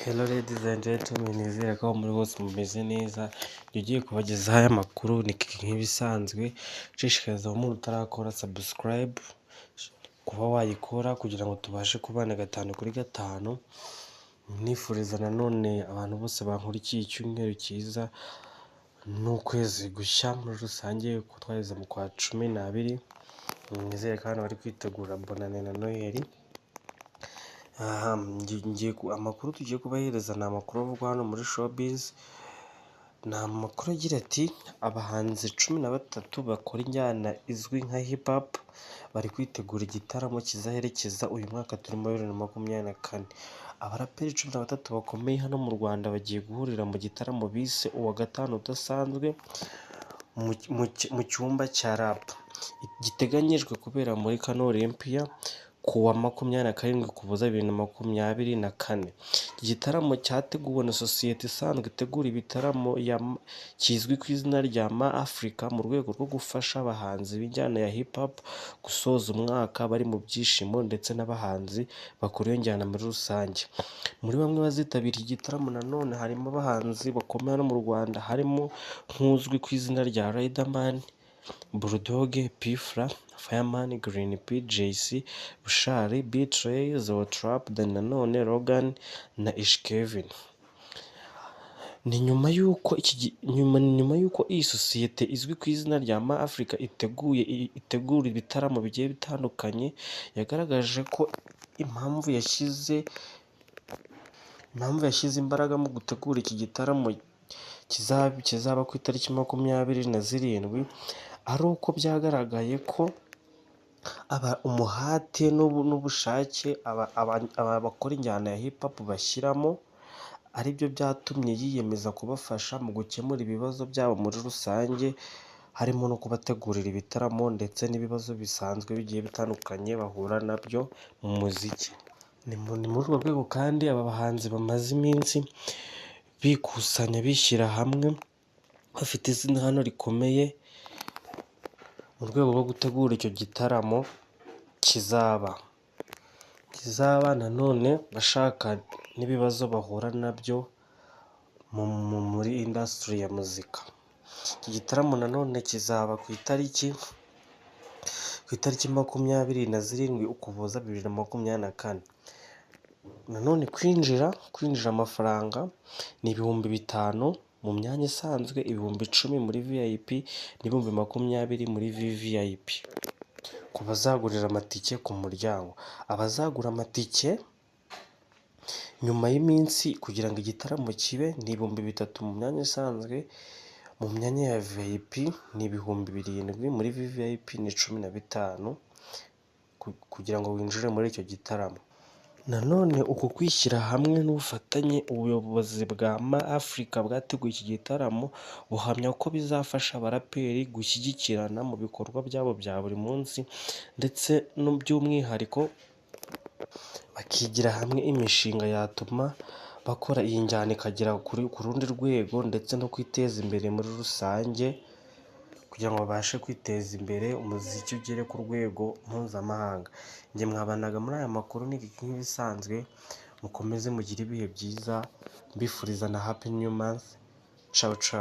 Hello ladies and gentlemen, nizere ko aho muri hose mumeze neza. Njye ugiye kubagezaho aya makuru ni nk'ibisanzwe, nshishikariza umuntu utarakora subscribe kuba wayikora kugira ngo tubashe kubana gatanu kuri gatanu. Nifuriza nanone abantu bose bankurikiye icyumweru cyiza n'ukwezi gushya muri rusange, kuko twageze mu kwa 12. Nizere ko abantu bari kwitegura Bonane na Noheli. Amakuru tugiye kubahereza ni amakuru avugwa hano muri showbiz. Ni amakuru agira ati: "Abahanzi 13 bakora injyana izwi nka hip hop bari kwitegura igitaramo kizaherekeza uyu mwaka turimo 2024." Abaraperi 13 bakomeye hano mu Rwanda bagiye guhurira mu gitaramo bise "Uwa Gatanu Udasanzwe mu cyumba cya rap", giteganyijwe kubera muri Kano Olympia ku wa 27 Ukuboza 2024. Iki gitaramo cyateguwe na sosiyete isanzwe itegura ibitaramo kizwi ku izina rya Ma Africa, mu rwego rwo gufasha abahanzi b'injyana ya hip hop gusoza umwaka bari mu byishimo, ndetse n'abahanzi bakora iyo njyana muri rusange. Muri bamwe bazitabira iki gitaramo nanone harimo abahanzi bakomeye hano mu Rwanda, harimo nk'uzwi ku izina rya Riderman, Bulldog, P Fla, Fireman, Green P, Jay-C, Bushali, B Threy, Zeo Trap, Danny Nanone, Logan na Ish Kevin. Ni nyuma y'uko iyi sosiyete izwi ku izina rya Ma Africa iteguye itegura ibitaramo bigiye bitandukanye, yagaragaje ko impamvu yashyize imbaraga mu gutegura iki gitaramo kizaba ku itariki 27, ari uko byagaragaye ko umuhate n'ubushake aba bakora injyana ya hip hop bashyiramo, aribyo byatumye yiyemeza kubafasha mu gukemura ibibazo byabo muri rusange, harimo no kubategurira ibitaramo ndetse n'ibibazo bisanzwe bigiye bitandukanye bahura nabyo mu muziki. Ni muri urwo rwego kandi aba bahanzi bamaze iminsi bikusanya, bishyira hamwe, bafite izina hano rikomeye, mu rwego rwo gutegura icyo gitaramo kizaba nanone bashaka n'ibibazo bahura nabyo muri industry ya muzika. Iki gitaramo nanone kizaba ku itariki 27 Ukuboza 2024. Nanone kwinjira amafaranga ni 5000 mu myanya isanzwe, 10,000 muri VIP n'20,000 muri VVIP. Ku bazagurira amatike ku muryango, abazagura amatike nyuma y'iminsi kugira ngo igitaramo kibe ni 3000 mu myanya isanzwe, mu myanya ya VIP ni 7000, muri VVIP ni 15,000 kugira ngo winjire muri icyo gitaramo. Nanone uku kwishyira hamwe n'ubufatanye ubuyobozi bwa Ma Africa bwateguye iki gitaramo, buhamya ko bizafasha abaraperi gushyigikirana mu bikorwa byabo bya buri munsi, ndetse by'umwihariko bakigira hamwe imishinga yatuma bakora iyi njyana ikagera ku rundi rwego, ndetse no kwiteza imbere muri rusange, kugira ngo babashe kwiteza imbere, umuziki ugere ku rwego mpuzamahanga. Njye mwabanaga muri aya makuru ni nk'ibisanzwe, mukomeze mugire ibihe byiza, mbifuriza na happy new month, ciao ciao.